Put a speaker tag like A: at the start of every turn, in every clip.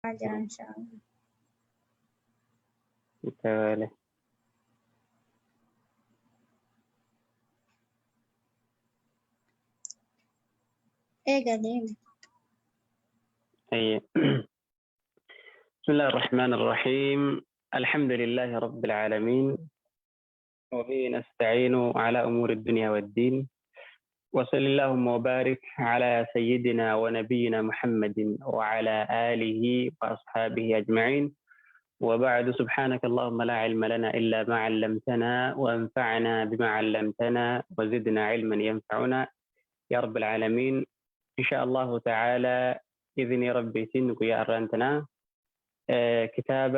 A: Jira inshaallah.
B: Tole.
A: Eegalee.
B: أي. بسم الله الرحمن الرحيم. الحمد لله رب العالمين، وبه نستعين على أمور الدنيا والدين، وصل اللهم وبارك على سيدنا ونبينا محمد وعلى آله وأصحابه أجمعين، وبعد. سبحانك اللهم لا علم لنا إلا ما علمتنا، وانفعنا بما علمتنا، وزدنا علما ينفعنا يا رب العالمين. إن شاء الله تعالى إذن ربي يا أرانتنا كتاب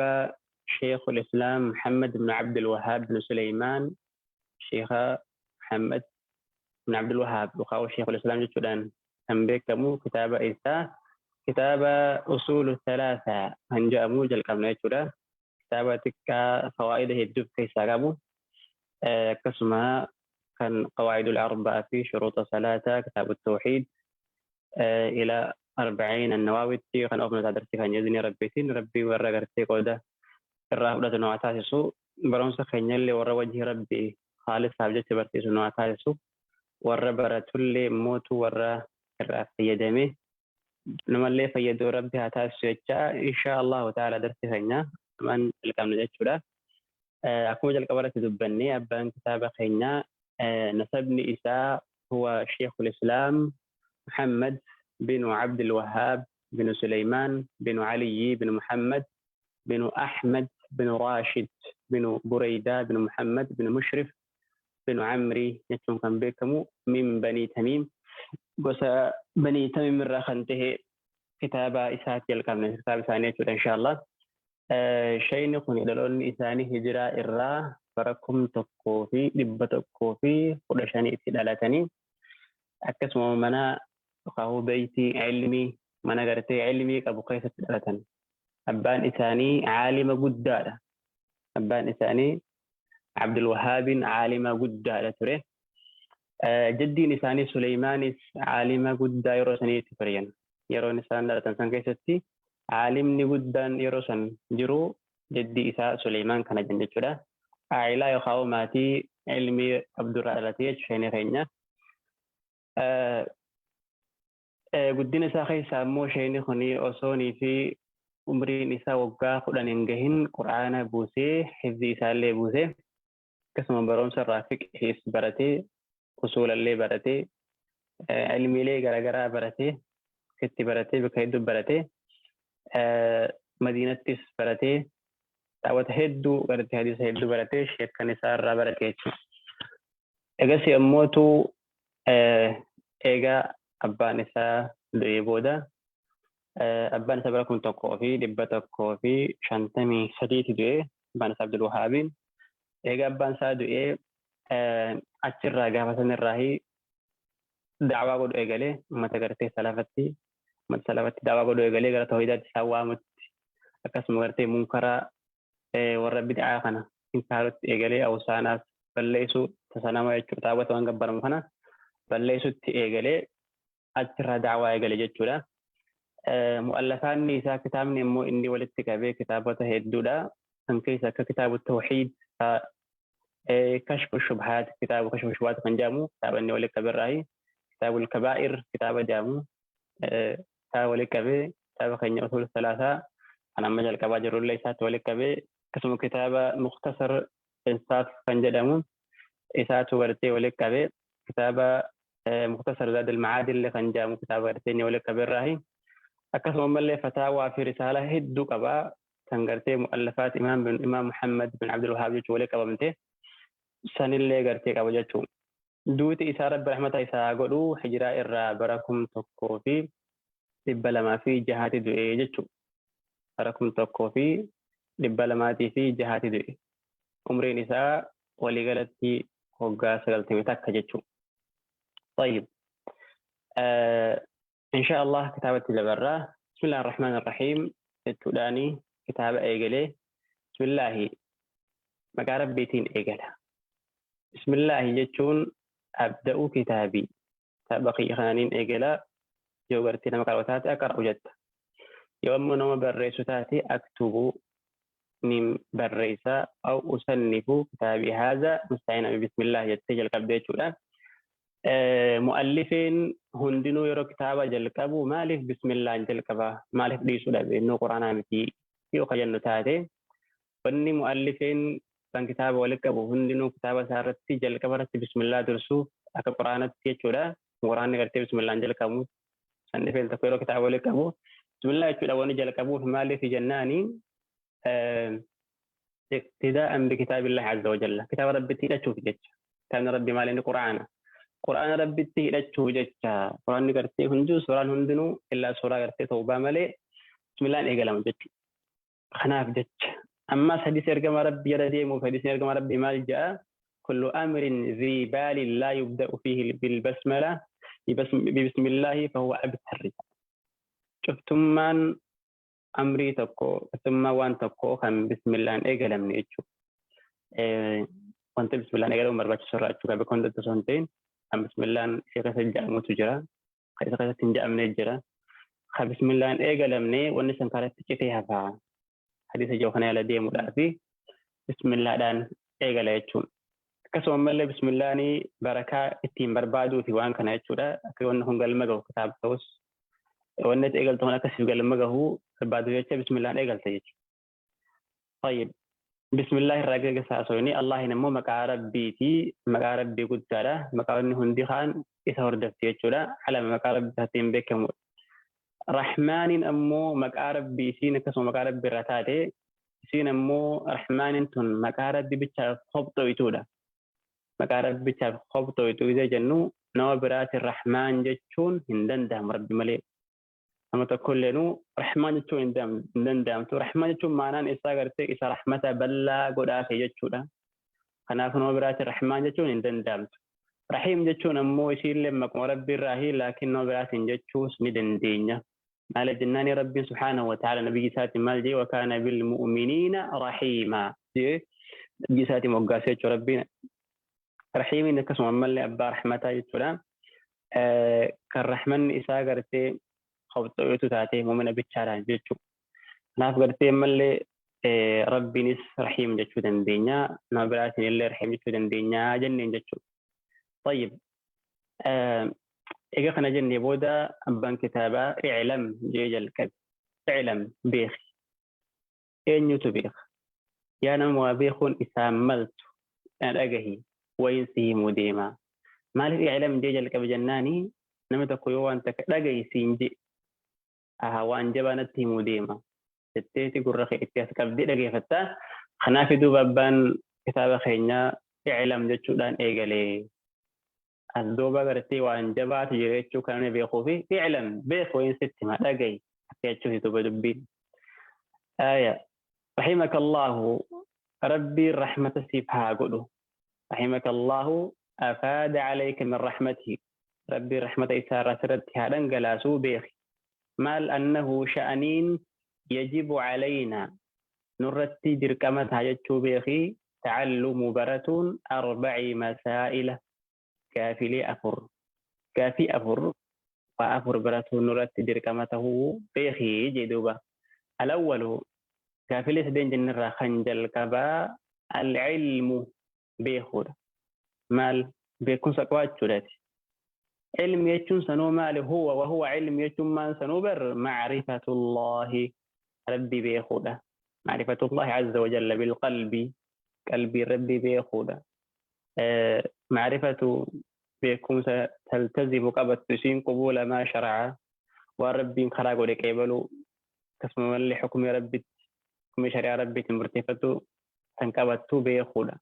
B: شيخ الإسلام محمد بن عبد الوهاب بن سليمان، شيخ محمد بن عبد الوهاب وخاو شيخ الإسلام جتشودان kan beekamu kitaaba isaa kitaaba usuulu thalaatha kan jedhamu jalqabna jechuudha. Kitaaba xiqqaa fawaa'ida hedduu of keessaa qabu, akkasuma kan qawaa'idul arba'aa fi shuruuxa salaataa, kitaabu tawxiid ila arba'iin annawaawitti kan oofnu darsi kan izni rabbiitiin. Rabbii warra gartee qooda irraa fudhatu nu haa taasisu. Barumsa keenyallee warra wajji rabbii haalisaaf jecha barsiisu nu haa taasisu. Warra baratullee mootu warra irraa fayyadame namallee fayyaduu rabbi haa taasisu jecha, insha Allahu ta'ala darsi keenya amaan jalqabna jechuudha. Akkuma jalqaba irratti dubbanne, abbaan kitaaba keenyaa nasabni isaa huwa Sheekul Islaam Muhammad bin Abdul Wahhaab bin Suleymaan bin Aliyyi bin Muhammad bin Ahmad bin Rashid bin Bureydaa bin Muhammad bin Mushrif bin Amrii jechuun kan beekamu, min Banii Tamiim, gosa Banii Tamiim irraa kan ta'e kitaaba isaatti jalqabne, kitaaba isaanii jechuudha insha Allah. Shayni kun dhaloonni isaanii hijiraa irraa bara 1115tti dhalatanii, akkasuma mana yookaan beeytii ilmii, mana gartee ilmii qabu keessatti dhalatan. Abbaan isaanii caalima guddaadha. Abbaan isaanii Abdul Wahaabiin caalima guddaadha ture. Jaddiin isaanii Suleymaanis caalima guddaa yeroo saniitti turan. Yeroon isaan dhalatan san keessatti caalimni guddaan yeroo san jiru jaddii isaa Suleymaan kana jenna jechuudha. Aayilaa yookaan maatii ilmii qabdurraa dhalatee jechuudha keenya. Guddina isaa keessaa immoo isheen kun osoonii fi umriin isaa waggaa 10 hin gahin quraana buusee, hifzi isaallee buusee, akkasuma barumsa irraa fiqhiis baratee, usuulallee baratee, ilmiilee garaagaraa baratee, itti baratee, bakka hedduu baratee, Madiinattis baratee, daawwata hedduu gartee hadiisa hedduu baratee, sheekkan isaa irraa barate jechuudha. Egasii ammootu eegaa abbaan isaa du'ee booda, abbaan isaa bara 1153tti du'ee, abbaan isaa Abdul Wahaabiin. Eegaa abbaan isaa du'ee achirraa gaafa sanirraa da'waa godhu eegalee, uummata gartee salafatti, uummata salafatti da'waa godhu eegalee, gara tawhiidaatti isaan waamutti, akkasuma gartee munkaraa warra bid'aa kana inkaarutti eegalee, awsaanaaf balleessuu, tasanama jechuudha, taabota waan gabbaramu kana balleessutti eegalee, achirraa da'waa eegale jechuudha. Mu'allafaanni isaa, kitaabni immoo inni walitti qabee kitaabota hedduudha. Kan keessa akka kitaabu tawxiid, kashfu shubhaat, kitaabu kashfu shubhaat kan jedhamu kitaaba inni walitti qaberraayi. Kitaabul kabaa'ir kitaaba jedhamu kitaaba walitti qabee, kitaaba keenya usul salaasaa kan amma jalqabaa jirrullee isaatti walitti qabee, akkasuma kitaaba muktasar insaaf kan jedhamu isaatu gartee walitti qabee, kitaaba muktasar zaadul macaadillee kan jedhamu kitaaba gartee inni walitti qaberraayi. Akkasuma ammallee fataawaa fi risaalaa hedduu qabaa kan gartee mu'allafaat imaam bin imaam Muhammad bin Abdul Wahhaab jechuun walitti qabamte sanillee gartee qaba jechuun. Duuti isaa, rabbi rahmata isaa godhu, hijiraa irraa bara 1206tti du'e jechuudha. Bara 1206tti du'e. Umriin isaa waliigalatti waggaa 91 jechuudha. طيب إن شاء الله kitaabatti dabarraa. بسم الله الرحمن الرحيم jechuudhaani kitaaba eegalee. Bismillaahi, maqaa rabbiitiin eegala. Bismillaahi jechuun أبدأ كتابي, kitaaba kiyya kanaaniin eegala yoo gartee nama qara'u taate أقرأ jetta. Yoo ammoo nama barreessu taate aktubu nin barreessa aw usannifu kitaabii haadha musta'iina bismillah jettee jalqabde jechuudha. Mu'allifiin hundinuu yeroo kitaaba jalqabu maaliif bismillaan jalqaba, maaliif dhiisuu dhabe, innuu quraanaa miti yoo ka jennu taate, wanni mu'allifiin kan kitaaba walitti qabu hundinuu kitaaba isaa irratti jalqaba irratti bismillaa dursuuf akka quraanatti jechuudha. Quraanni gartee bismillaan jalqabu sannifeen tokko yeroo kitaaba walitti qabu bismillaa jechuudha. Wanni jalqabuuf maaliif jennaani, iqtidaa'an bikitaabillahi azza wa jalla, kitaaba rabbitti hidhachuuf jecha. Kitaabni rabbi maal inni? Quraana. Quraana rabbitti hidhachuuf jecha. Quraanni gartee hunduu, suuraan hundinuu illaa suuraa gartee tawbaa malee bismillaan eegalama jechuudha. Kanaaf jecha ammas hadiisa ergama rabbi jala deemuuf, hadiisni ergama rabbi maal jedha? Kullu amrin ذي بال لا يبدأ فيه بالبسملة ببسم الله فهو أبتر. Cuftummaan amrii tokko, cuftummaan waan tokko kan bismillaan eegalamne jechuudha. Wanta bismillaan eegalamu barbaachisu irraa jechuudha. Bakka hundatti osoo hin ta'in kan bismillaan ishee keessa jedhamutu jira. Kan isa keessatti hin jedhamne jira. Kan bismillaan eegalamne wanni san karatti citee hafaa. Hadiisa jiru kana jala deemuudhaa fi bismillaadhaan eegala jechuudha. Akkasuma mallee bismillaanii barakaa ittiin barbaaduu fi waan kana jechuudha. Akka wanni kun galma gahu, kitaaba ta'us wanni itti eegaltu kun akkasiif galma gahu barbaadu jecha bismillaan eegalta jechuudha. طيب، بسم الله irraa gaggeessaa haasofni. Allahin immoo maqaa rabbiiti. Maqaa rabbii guddaadha. Maqaa inni hundi kaan isa hordofti jechuudha. Alama maqaa rabbii isaatiin beekamudha. Rahmaaniin ammoo maqaa rabbii isiin akkasuma maqaa rabbii irraa taate. Isiin ammoo rahmaaniin tun maqaa rabbii bichaaf qopxooytuudha. Maqaa rabbii bichaaf qopxooytu gisee jennu, nama biraatiin rahmaan jechuun hin danda'amu rabbi malee. Nama tokko illeenuu rahmaan jechuun hin danda'amtu. Rahmaan jechuun maanaan isaa gartee isa rahmata bal'aa godhaafe jechuudha. Kanaaf nama biraatiin rahmaan jechuun hin danda'amtu. Rahiim jechuun ammoo isiillee maquma rabbii irraahi, laakiin nama biraatiin jechuus ni dandeenya. Maaliif jennaani, rabbiin subhaanahu wa ta'ala nabiyyi isaatiin maal jee? Wakaana bilmu'miniina rahiimaa jee nabiyyi isaatiin moggaasee jechuudha rabbiin. Rahiimiin akkasuma ammallee abbaa rahmataa jechuudha. Kan rahmanni isaa gartee qobxootu taate muumina bichaadhaan jechuudha. Kanaaf gartee ammallee rabbiinis rahiim jechuu dandeenya. Nama biraatiin illee rahiim jechuu dandeenya jenneen jechuudha. طيب، egaa kana jennee booda abbaan kitaabaa i'lam jee jalqabe. I'lam, beeki. Eenyutu beeka? Yaa nama waa beekuun isaan maltu na dhagahi, wayin si himuu deema. Maaliif i'lam jee jalqabe jennaani, nama tokko yoo waan takka dhagahi siin jee, aha, waan jabaa natti himuu deema jetteeti gurra kee itti as qabdee dhageeffattaa. Kanaaf duuba abbaan kitaaba keenyaa i'lam jechuudhaan eegalee. As duuba gartee waan jabaatu jira jechuu kan namni beekuu fi i'lam, beeku, wayin sitti hima, dhagahi akka jechuuti duuba dubbiin. Aya, رحمك الله, ربي رحمة siif haa godhu. رحمك الله أفاد عليك من رحمته, ربي رحمة isaa sirratti haa dhangalaasuu beeki. Maal? أنه sha'aniin يجب علينا nurratti dirqama ta'a jechuu beeki, تعلم baratuun أربع مسائل, gaafilee afur, gaafii afur, waa afur baratuun nurratti dirqama tahuu beeki jee duuba. الأول, gaafilee sadeen jennirraa kan jalqabaa, العلم, beekuudha. Maal? Beekumsa qabaachuudhaati. Ilmi jechuun sanuu maali? هو وهو ilmi jechuun maal sanuu bar? معرفة الله, rabbi beekuudha. معرفة الله عز وجل بالقلب, qalbii rabbi beekuudha. معرفة beekumsa تلتزم qabattu isiin قبول ما شرع, waan rabbiin karaa godhe qeebaluu, akkasuma mallee xukumii rabbitti, xukumii shari'aa rabbiitiin murteeffatu kan qabattu beekuudha.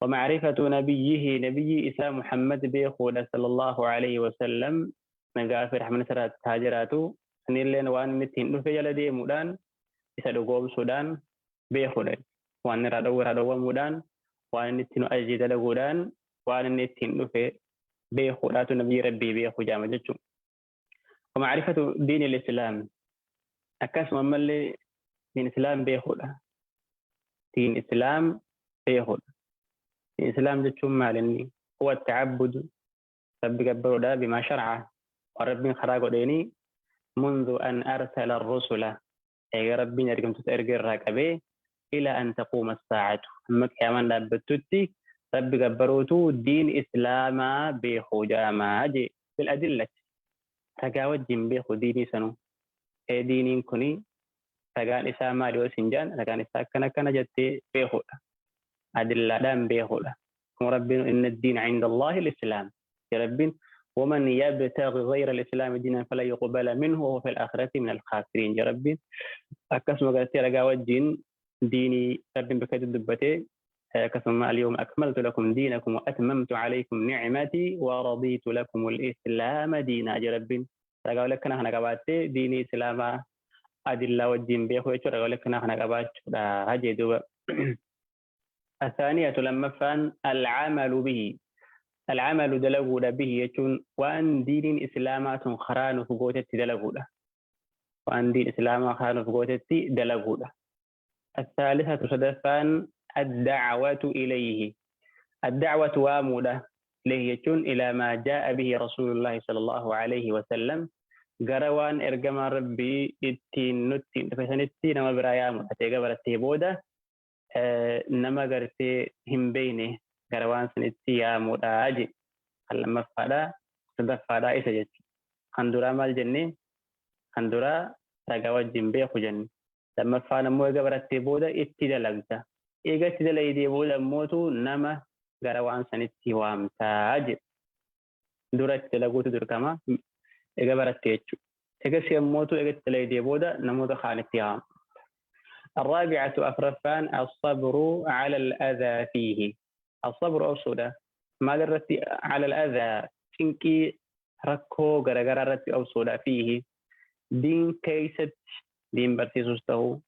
B: ومعرفة نبيه, نبي إساء محمد بيخودا صلى الله عليه وسلم, نقا في رحمة سرات هاجراتو سنيلين waan inni ittiin dhufe jala deemuudhaan isa dhugoomsuudhaan beekuudha. Waan irraa dhowwu irraa dhowwamuudhaan, waan inni ittiin ajaje dalaguudhaan, waan inni ittiin dhufe beekuudhaatu nabiyyi rabbii beeku jaama jechuudha. ومعرفة دين الإسلام, akkasuma ammallee diin islaam beekuudha. Diin islaam beekuudha. Diin islaam jechuun maal inni? هو التعبد, rabbi gabbaruudha, بما شرع, waan rabbiin karaa godheeni. منذ أن أرسل الرسل eega Rabbiin ergamtoota erga irraa qabee إلى أن تقوم الساعة hamma qiyaamaan dhaabbattutti Rabbi gabbaruutu diin islaamaa beekuu jedhamaa jee. بالأدلة ragaa wajjin beeku diinii sanuu. Ee, diiniin kuni ragaan isaa maali yoo isin jedhan, ragaan isaa akkana akkana jettee beekuudha. Adillaadhaan beekuudha. Kuma Rabbiin إن الدين عند الله الإسلام. Rabbiin ومن يبتغي غير الإسلام دينا فلا يقبل منه وهو في الآخرة من الخاسرين. يا ربي akkasuma gartee ragaa wajjin diinii Rabbiin bakka dubbatee, akkasuma اليوم أكملت لكم دينكم وأتممت عليكم نعمتي ورضيت لكم الإسلام دينا. يا ربي ragaa akkana kana qabaattee diinii islaamaa adillaa wajjin beekuu jechuudha. Ragaa akkana kana qabaachuudha hajee duuba. الثانية lammaffaan العمل به، العمل dalaguudha. به jechuun waan diiniin islaamaa tun karaa nuuf gootetti dalaguudha. Waan diin islaamaa karaa nuuf gootetti dalaguudha. الثالثة sadaffaan الدعوة إليه، الدعوة waamuudha. إليه jechuun إلى ما جاء به رسول الله صلى الله عليه وسلم، gara waan ergamaan Rabbii ittiin nutti dhufe sanitti nama biraa yaamudha. Eega barattee booda nama gartee hin beekne gara waan sanitti yaamudha je. Kan lammaffaadha, sadaffaadha isa jechuudha. Kan duraa maal jennee? Kan duraa ragaa wajjin beeku jenne. Lammaffaan ammoo eega barattee booda itti dalagda. Eega itti dalagdee booda ammootu nama gara waan sanitti waamtaa jedha. Dura itti dalaguutu dirqama eega barattee jechuudha. Eegasii ammootu eega itti dalagdee booda namoota kaanitti waama. الرابعة afraffaan الصبر على الأذى فيه، الصبر obsuudha. Maal irratti? على الأذى cinqii rakkoo garagaraa irratti obsuudha. فيه diin keeysatti, diin barsiisuus ta'uu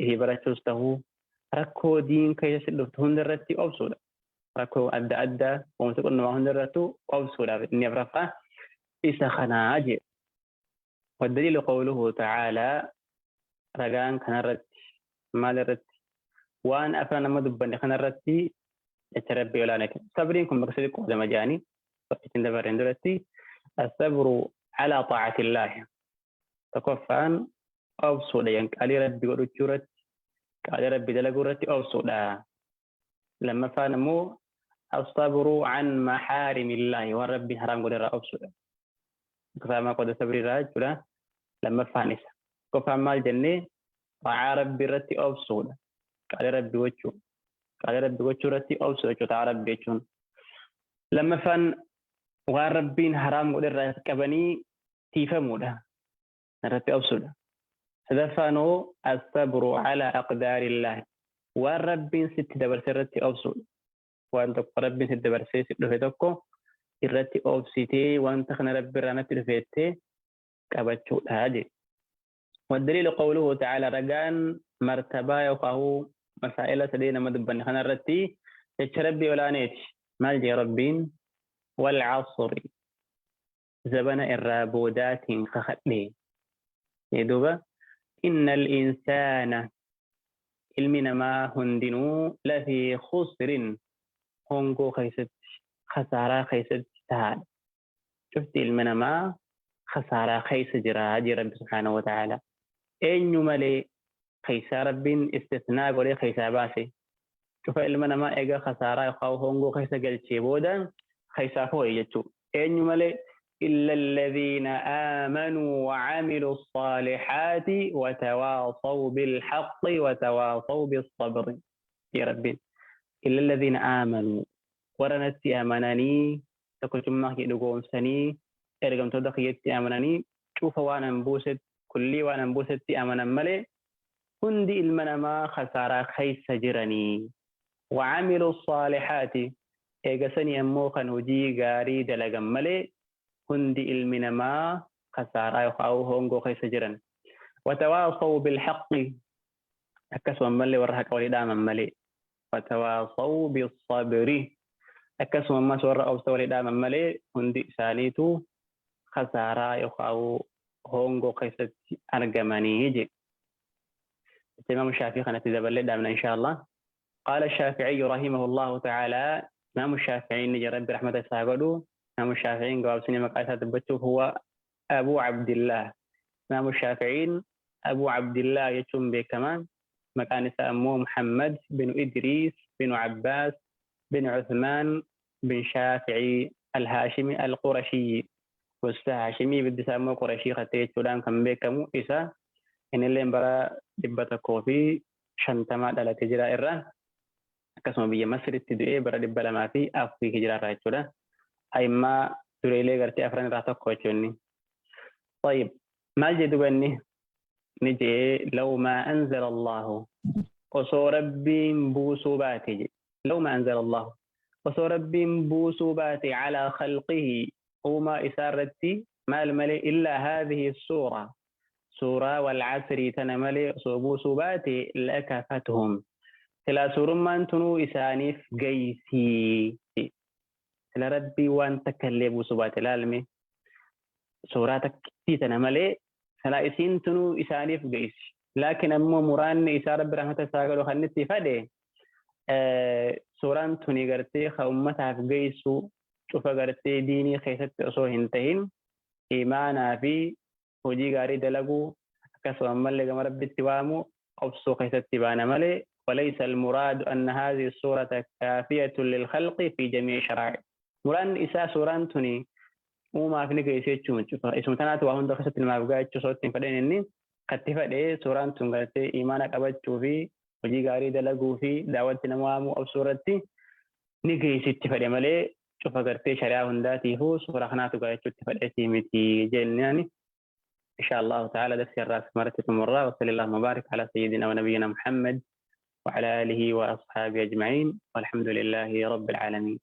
B: ifii barachuus ta'uu, rakkoo diin keessatti dhuftu hunda irratti obsuudha. Rakkoo adda addaa wanti qunnamaa hunda irrattuu obsuudhaaf inni afraffaa isa kanaa jedha. والدليل قوله تعالى ragaan kanarratti maal irratti? Waan afran nama dubbanne kanarratti jecha Rabbii olaanaati. Sabriin kun bakka sadi qoodama jedhanii ittiin dabarreen duratti. الصبر على طاعة الله tokkoffaan obsuudha, qaalii Rabbii godhachuu irratti, qaalii Rabbii dalaguu irratti obsuudha. Lammaffaan immoo الصبر عن محارم الله waan Rabbiin haraam godhe irraa obsuudha. Akkasuma qooda sabrii irraa jechuudha. Lammaffaan isa. Tokkoffaan maal jennee? Xaa'aa Rabbii irratti obsuudha. Qaalii Rabbii gochuu. Qaalii Rabbii gochuu irratti obsuu jechuudha, xaa'aa Rabbii jechuun. Lammaffaan waan Rabbiin haraam godhe irraa qabanii tiifamuudha. Irratti obsuudha. Sadaffaan hoo? الصبر على أقدار الله waan Rabbiin sitti dabarse irratti obsuudha. Waan tokko Rabbiin sitti dabarsee si dhufe tokko irratti obsitee wanta kana Rabbi irraa natti dhufeettee qabachuudha jedhe. والدليل قوله تعالى ragaan martabaa yookaan masaa'ila sadii nama dubbanne kana irratti jecha Rabbii olaaneeti. Maal jee Rabbiin? والعصر zabana irraa boodaatiin kakadhe. Duuba إن الإنسان ilmi namaa hundinuu لفي خسر hongoo keessatti, khasaaraa keessatti tahaadha. Cufti ilmi namaa khasaaraa keessa jira jee Rabbi سبحانه وتعالى. Eenyu malee? Keessaa Rabbiin istisnaa godhee keessaa baase. Cufa ilma namaa eega khasaaraa yookaan hongoo keessa galchee booda keessaa foo'e jechuudha. Eenyu malee? إلا الذين آمنوا وعملوا الصالحات وتواصوا بالحق وتواصوا بالصبر. يا ربي إلا الذين آمنوا warra natti amananii, tokkochummaa kee dhugoomsanii, ergamtoota kiyyatti amananii, cufa waan an buusetti, kullii waan an buusetti amanan malee hundi ilma namaa khasaaraa keessa jiranii. وعملوا الصالحات eegasanii ammoo kan hojii gaarii dalagan malee hundi ilmi namaa khasaaraa yookaan hongoo keessa jiran. وتواصوا بالحق akkasuma malee warra haqa walii dhaaman malee. وتواصوا بالصبر akkasuma ammas warra obsa walii dhaaman malee hundi isaaniitu khasaaraa yookaan hongoo keessatti argamanii jedhe. Imaam Shaafii kanatti daballee dhaabna إن شاء الله. قال الشافعي رحمه الله تعالى إمام الشافعي نجي ربي رحمة الله. إمام الشافعي gabaabsinee maqaa isaa dubbachuu هو أبو عبد الله. Imaamu Shaaficiin Abuu Abdillaa jechuun beekama. Maqaan isaa ammoo Muhammad bin Idriis bin Abbaas bin Uthmaan bin Shaaficii Al-Haashimi Al-Qurashiyyi. Gosa Haashimii biddi isaa immoo Qurashii katee jechuudhaan kan beekamu isa. Innilleen bara 150 dhalate jira irraa. Akkasuma biyya Masritti du'ee bara 204 hijiraa irraa jechuudha. A'immaa dureelee gartee afran irraa tokko jechuun. طيب maal jedhu banni ni jee law maa anzala Allahu osoo Rabbiin buusuu baate jedhe law maa anzala Allahu osoo Rabbiin buusuu baate calaa khalqihi uumaa isaa irratti maal malee illaa haadhihi suura suuraa wal casrii tana malee osoo buusuu baate lakafatuhum silaa suurummaan tunuu isaaniif geeysii sila Rabbii waan takka illee buusuu baate laalme suuraa takkittii tana malee silaa isiin tunuu isaaniif geessi. Laakiin ammoo muraanni isaa Rabbi rahmata isaa godhu kan itti fadhe suuraan tuni gartee ka ummataaf geessu cufa gartee diinii keessatti osoo hin tahin imaanaa fi hojii gaarii dalaguu akkasuma ammallee gama Rabbitti waamu obsuu keessatti baana malee وليس المراد أن هذه السورة كافية للخلق في جميع شرائع. Muraanni isaa suuraan tuni uumaaf ni geesse jechuun cufa. Isuma tanaatu waa hunda keessatti namaaf ga'a jechuu osoo ittiin fedhan inni katti fedhee suuraan tun gartee imaana qabachuu fi hojii gaarii dalaguu fi daawwatti nama waamuu obsuu irratti ni geessitti fedhe malee cufa gartee shari'aa hundaatiifuu suura kanaatu ga'a jechuutti fedheetii miti jennaan. إن شاء الله تعالى درس الراس مرة مرة وصلى الله وبارك على سيدنا ونبينا محمد وعلى آله وأصحابه أجمعين والحمد لله رب العالمين.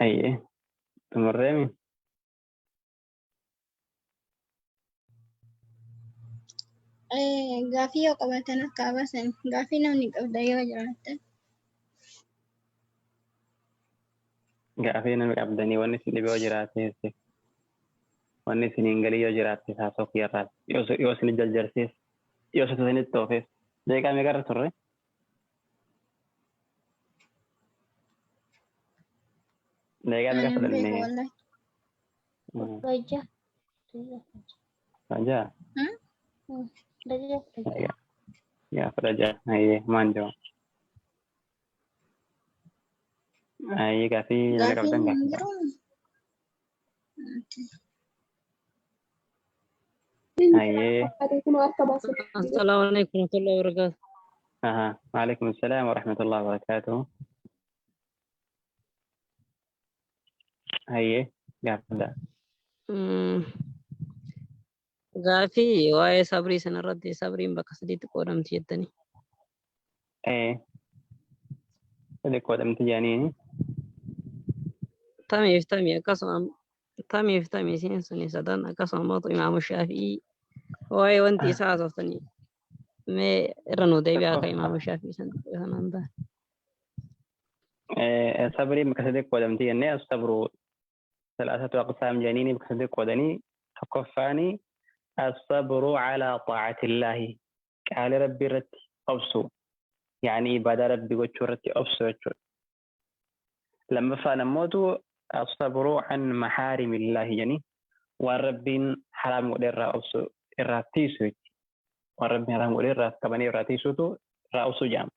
B: أي تمرمي.
A: Gaafii yoo qabaatan akka baasan gaafii namni qabda yoo jiraattan.
B: Gaafii namni qabdanii wanni isin dhibee yoo jiraate wanni isin hin galii yoo jiraatte haasoo kiyyarraa yoo isin jaljarsees yoo isin toofees deeqaa meeqarra turre? Deeqaa meeqa fudhanne?
C: Raja.
B: Raja?
C: Raja.
B: Ya, Raja. Aye, manjo. Aye, gaafii namni qabdan
A: Gaafiin hin
B: gaafii.
A: jiru.
B: Aye.
D: السلام عليكم ورحمة الله وبركاته.
B: أها، وعليكم السلام ورحمة الله وبركاته. Aye, gaafadha.
D: Gaafii waa'ee sabrii sanarratti sabriin bakka sadiitti qoodamti jettanii.
B: Ee, sadi qoodamti jedhaniini.
D: Tamiif tamii akkasuma tamiif tamii isiin suni sadan akkasuma immoo Imaamu Shaafi'ii waa'ee wanti isaa haasoftanii mee irra nu deebi'aa akka Imaamu Shaafi'ii san sanaan ta'a.
B: Sabriin bakka sadi qoodamti jennee as-sabru ثلاثة أقسام jedhaniini bakka sadi qoodanii tokkoffaani الصبر على طاعة الله قال ربي رتي أبسو يعني عبادة ربي قلت رتي أبسو لما فنموت الصبر عن محارم الله يعني والرب حرام قدر أبسو الراتيسو والرب حرام قدر كبني الراتيسو تو رأسو جام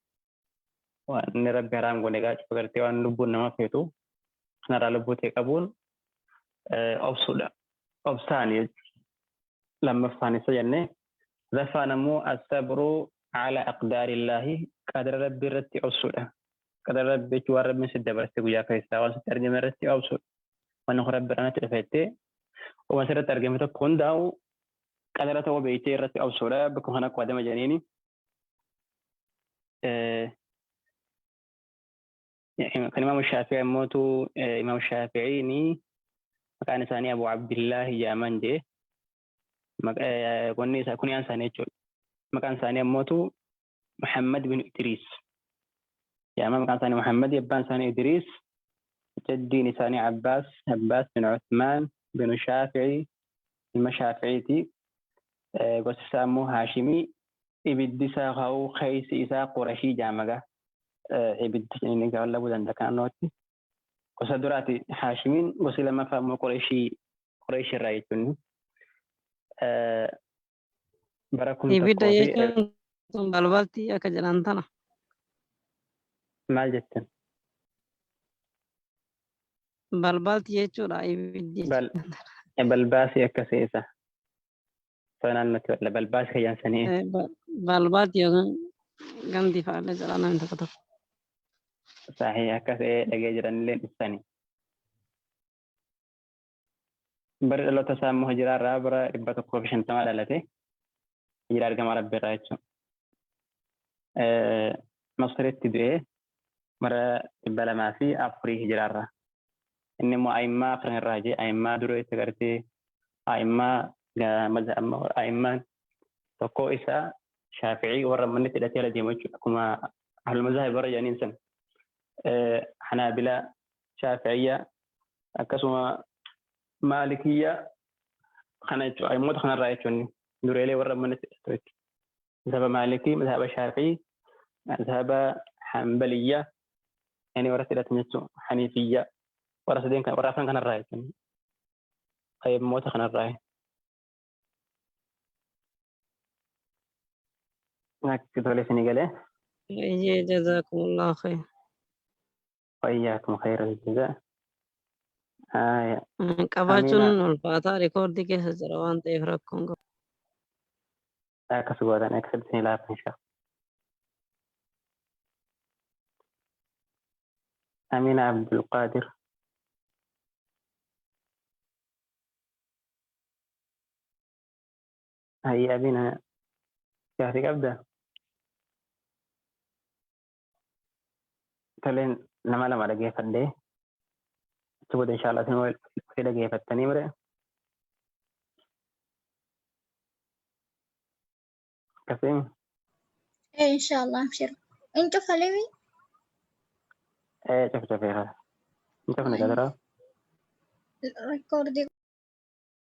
B: وأن ربي حرام قدر فقرتي وأن لبون ما فيتو نرى لبوتي قبول أبسو لا أبساني لما فاني سجنة ذفان مو الصبر على أقدار الله قدر ربي رتي أبسوله قدر ربي جوار ربي سد برتي ويا كيسا وان ترجمة رتي أبسول وأنا ربي أنا تلفتي وما سر ترجمة تكون داو قدر تو بيتي رتي أبسوله بكون هنا قادم جنيني يعني كان إمام الشافعي موتو إمام الشافعي ني مكان ثاني أبو عبد الله جامان جي wanni isaa kunyaan isaanii jechuudha. Maqaan isaanii ammootu Muhammad bin Idriis. Yaama maqaan isaanii Muhammad, abbaan isaanii Idriis, jaddiin isaanii Abbaas, Abbaas bin Uthmaan binu Shaafi'ii ilma Shaafi'iiti. Gosti isaa immoo Haashimii. Ibiddi isaa ka'uu keessi isaa Qurashii jaamaga. Ibiddi inni lallabuu danda'a kan naannootti. Gosa duraati Haashimiin, gosi lammaffaa immoo Qurashii, Qurashii irraa jechuun. Bara kum
D: Ibidda
B: tokkoo fi
D: jechuun tun balbalti akka jedhan tana.
B: Maal jettan?
D: Balbalti jechuudha ibiddi.
B: Balbaasii akkasii isa. Naannootti walla balbaasii kayyaansanii.
D: Balbalti yookaan gandi fa'aallee jedha namni tokko tokko.
B: Sahii, akkasii dhagee jiranillee ibsani. Bara dhaloota isaa immoo hijiraa irraa bara 150 dhalate. Hijiraa ergamaa Rabbi irraa jechuudha. Masritti du'ee bara 204 hijiraa irraa. Inni immoo a'immaa afran irraa jee, a'immaa dura itti gartee a'immaa a'immaan tokko isaa Shaafi'ii warra manni hidhatee ala deemu jechuudha. Akkuma ahlul mazaahib warra jedhaniin san. Hanaabilaa, Shaafi'iyyaa, akkasuma Maalikiyyaa kana jechuudha. A'immoota kanarraa jechuun dureelee warra manatti hidhatu jechuudha. Mazhaba Maalikii, mazhaba Shaafi'ii, mazhaba Hanbaliyyaa, yani warra hidhatan jechuudha. Hanifiyyaa warra sadeen kan warra afran kanarraa jechuudha. A'immoota kanarraa. Akka tole isinii galee.
D: Iyyee, jazakumullahu khayr.
B: وإياكم خير الجزاء. آية.
D: Qabaachuun
B: Amiina.
D: Ulfaataa rikoordii keessa jira waan ta'eef rakkoon qabu.
B: Akkas gootan akkasitti isinii laafa insha Allah. Amina Abdulqaadir. Hayya Amina, gaafii qabdaa? Toleen, nama lama dhageeffadhee achi booda insha Allah isin walii dhageeffattanii mire. Akkasii.
A: إيه، إن شاء الله أبشر. أنتوا خليوي.
B: Ee, cuf cufee kana. Hin cufne gadaraa.
A: Record.